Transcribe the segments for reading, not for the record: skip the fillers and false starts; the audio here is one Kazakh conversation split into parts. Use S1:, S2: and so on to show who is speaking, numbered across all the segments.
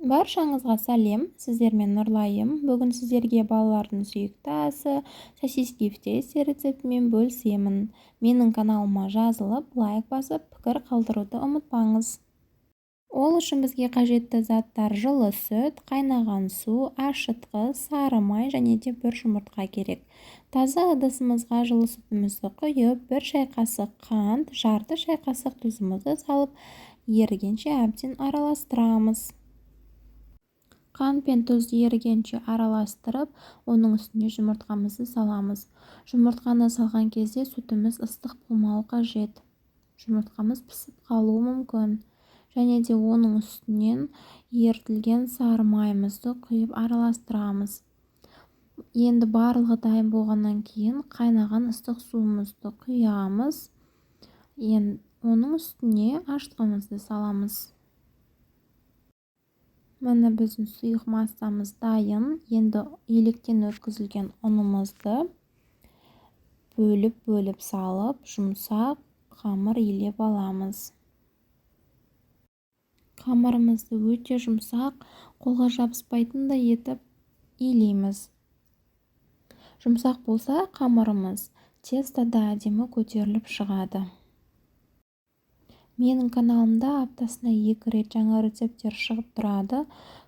S1: Баршаңызға сәлем! Сіздермен Нұрлайым. Бүгін сіздерге балалардың сүйікті асы сосиски в тесте рецептімен бөлісемін. Менің каналыма жазылып, лайк басып, пікір қалдыруды ұмытпаңыз. Ол үшін бізге қажетті заттар: жылы сүт, қайнаған су, ашытқы, сары май және де бір жұмыртқа керек. Таза ыдысымызға жылы сүтімізді құйып, 1 шай қасық қант, жарты шай қасық тұзымызды салып, ерігенше әбден араластырамыз. Қант пен тұз ерігенше араластырып, оның үстіне жұмыртқамызды саламыз. Жұмыртқаны салған кезде сүтіміз ыстық болмауы қажет. Жұмыртқамыз пісіп қалуы мүмкін. Және де оның үстінен ерітілген сары майымызды құйып араластырамыз. Енді барлығы дайын болғаннан кейін қайнаған ыстық суымызды құямыз. Енді оның үстіне ашытқымызды саламыз. Міне, біздің сұйық массамыз дайын. Енді електен өткізілген ұнымызды бөліп-бөліп салып, жұмсақ қамыр илеп аламыз. Қамырымызды өте жұмсақ, қолға жабыспайтындай етіп илейміз. Жұмсақ болса қамырымыз, тесто да әдемі көтеріліп шығады. Менің каналымда аптасына 2 рет жаңа рецепттер шығып тұрады.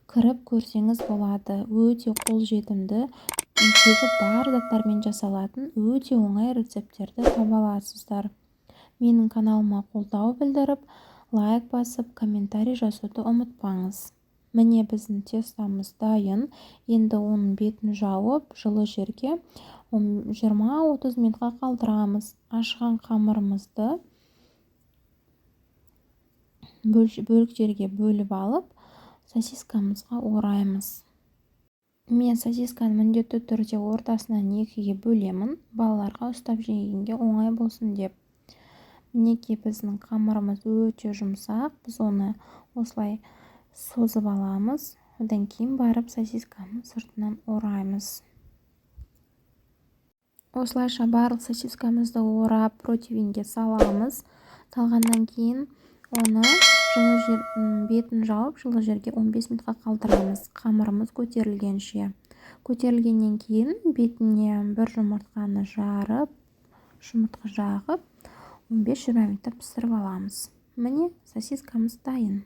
S1: Кіріп көрсеңіз болады. Өте қолжетімді, үйдегі бар заттармен жасалатын өте оңай рецепттерді таба аласыздар. Менің каналыма қолдау білдіріп, лайк басып, комментарий жазуды ұмытпаңыз. Міне, біздің тестамыз дайын. Енді оның бетін жауып, жылы жерге 20-30 минутқа қалдырамыз. Ашыған қамырымызды бөліктерге бөліп алып, сосискамызға ораймыз. Мен сосисканы міндетті түрде ортасынан 2-ге бөлемін, балаларға ұстап жегенге оңай болсын деп. Мінекей, біздің қамырымыз өте жұмсақ, біз оны осылай созып аламыз. Одан кейін барып сосисканы сыртынан ораймыз. Осылайша барлық сосискамызды орап, противеньге саламыз. Салғаннан кейін оны жылы жер, бетін жауып, жылы жерге 15 минутқа қалдырамыз, қамырымыз көтерілгенше. Көтерілгеннен кейін бетіне бір жұмыртқаны жарып, жұмыртқа жағып, 15-20 минутта пісіріп аламыз. Міне, сосискамыз дайын.